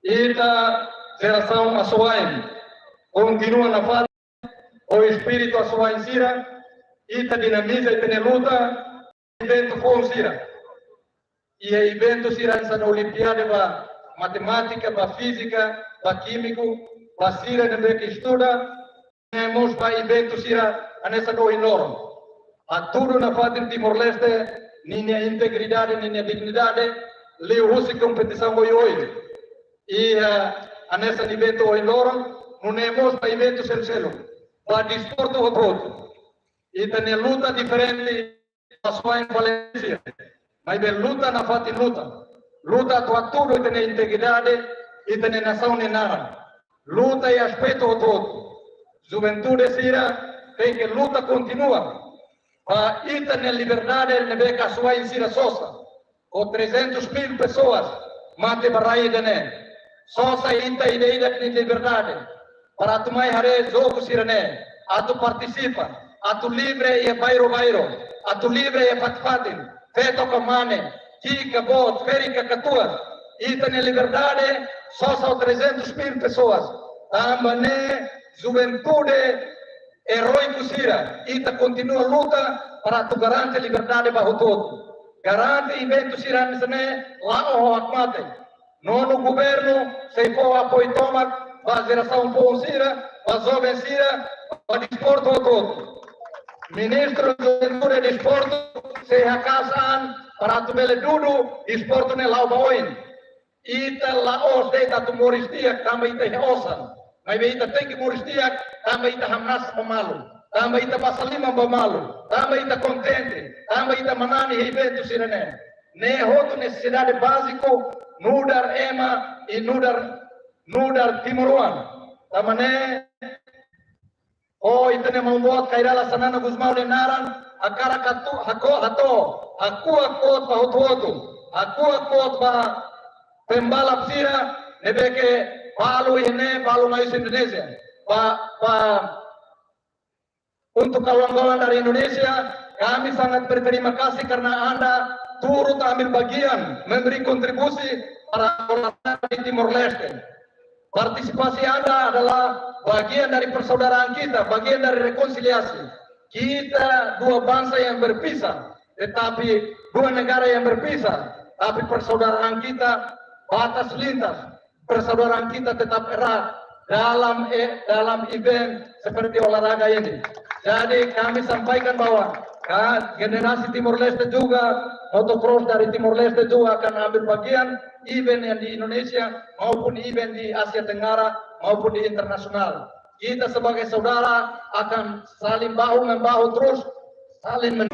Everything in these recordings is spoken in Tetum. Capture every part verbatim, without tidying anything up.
Ita jerasaun asuwa'in kontinua nafatin ho espíritu asuwa'in sira, ita dinamiza ita-nia luta, eventu foun sira. Iha eventu sira hanesan olimpiada ba matemátika, ba fízika, ba kímiku, ba sira ne'ebé ke estuda, nune'e mós ba eventu sira hanesan ohin loron. Hatudu nafatin Timor-Leste ninia integridade, ninia dignidade, liuhusi kompetisaun oioin. Iha hanesan eventu ohin loron, nune'e mós ba eventu seluk-seluk. Ba desportu hotu-hotu. Ita-nia luta diferente, asuwa'in Valente sira. Maibé luta nafatin luta. Luta atu hatudu ita-nia integridade, ita-nia nasaun nia naran. Luta iha aspetu hotu-hotu. Juventude sira tenke luta kontinua. Ba ita-nia liberdade ne'ebé ke asuwa'in sira sosa. Ho trezentos mil pessoas mate ba rai ida-ne'e. Sosa ita ida-idak nia liberdade. Para atu mai haree jogu sira-ne'e, atu partisipa, atu livre iha bairru-bairru, atu livre iha fatin-fatin, feto ka mane, ki'ik ka boot, ferik ka katuas. Ita-nia liberdade sosa ho trezentos mil pessoas. Tanba ne'e juventude eróiku sira, ita kontinua luta para atu garante liberdade ba hotu-hotu. Garante eventu sira hanesan ne'e la'o ho hakmatek. Nonu governu sei fó apoiu tomak ba jerasaun foun sira, ba joven sira, ba desportu hotu-hotu. Ministru Juventude Desportu sei haka'as an para atu bele dudu desportu ne'e la'o ba oin. Ita la'ós de'it atu moris di'ak tanba ita iha osan. Maibé ita tenke moris di'ak tanba ita hamnasa ba malu, tanba ita basa liman ba malu, tanba ita kontente, tanba ita manán iha eventu sira-ne'e. Ne'e hotu nesesidade báziku nu'udar ema i nu'udar, nu'udar timoroan. Tanba ne'e, ho ita-nia maun-boot Kay Rala Xanana Gusmão nia naran, hakarak hato'o, hako, hato'o hakuak boot ba hotu-hotu, hakuak boot ba pembalap sira ne'ebé ke balu iha ne'e, balu mai husi Indonézia. Ba, ba, untuk kawan-kawan dari Indonesia, kami sangat berterima kasih karena Anda turut ambil bagian, memberi kontribusi para olahraga di Timor Leste. Partisipasi Anda adalah bagian dari persaudaraan kita, bagian dari rekonsiliasi. Kita dua bangsa yang berpisah, tetapi dua negara yang berpisah, tapi persaudaraan kita batas lintas, persaudaraan kita tetap erat dalam, eh, dalam event seperti olahraga ini. Jadi kami sampaikan bahwa ka-, generasi Timor Leste juga, motocross dari Timor Leste juga akan ambil bagian event yang di Indonesia maupun event di Asia Tenggara maupun di internasional. Kita sebagai saudara akan saling bahu membahu terus, saling men-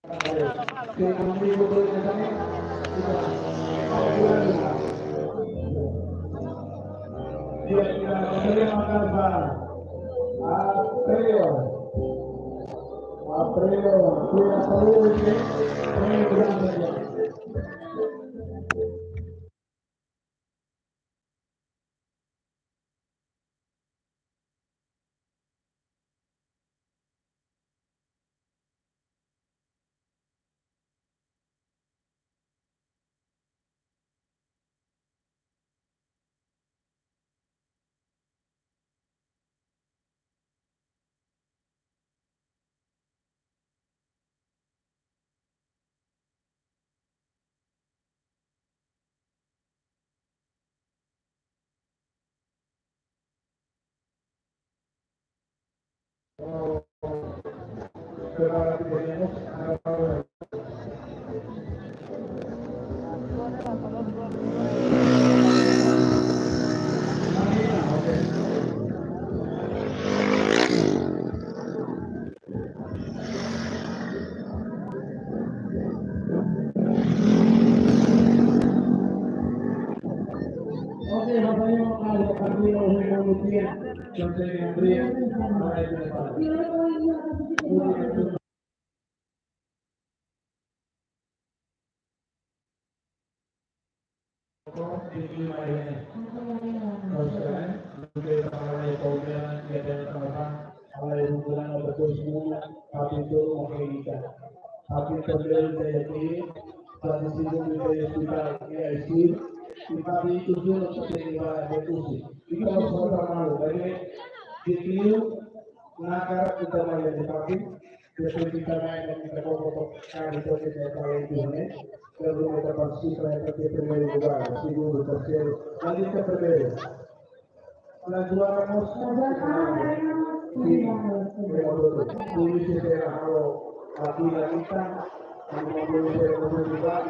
Oke, Bapak Ibu, ada kami mau mengujian. Contohnya, beri. Depois fica mais na parte, depois fica mais na parte, depois fica mais na parte, primeiro lugar, segundo, terceiro, na lista primeiro. Na juara mós, sim, sim, sim. Polísia Federal, aqui na lista, polísia Federal,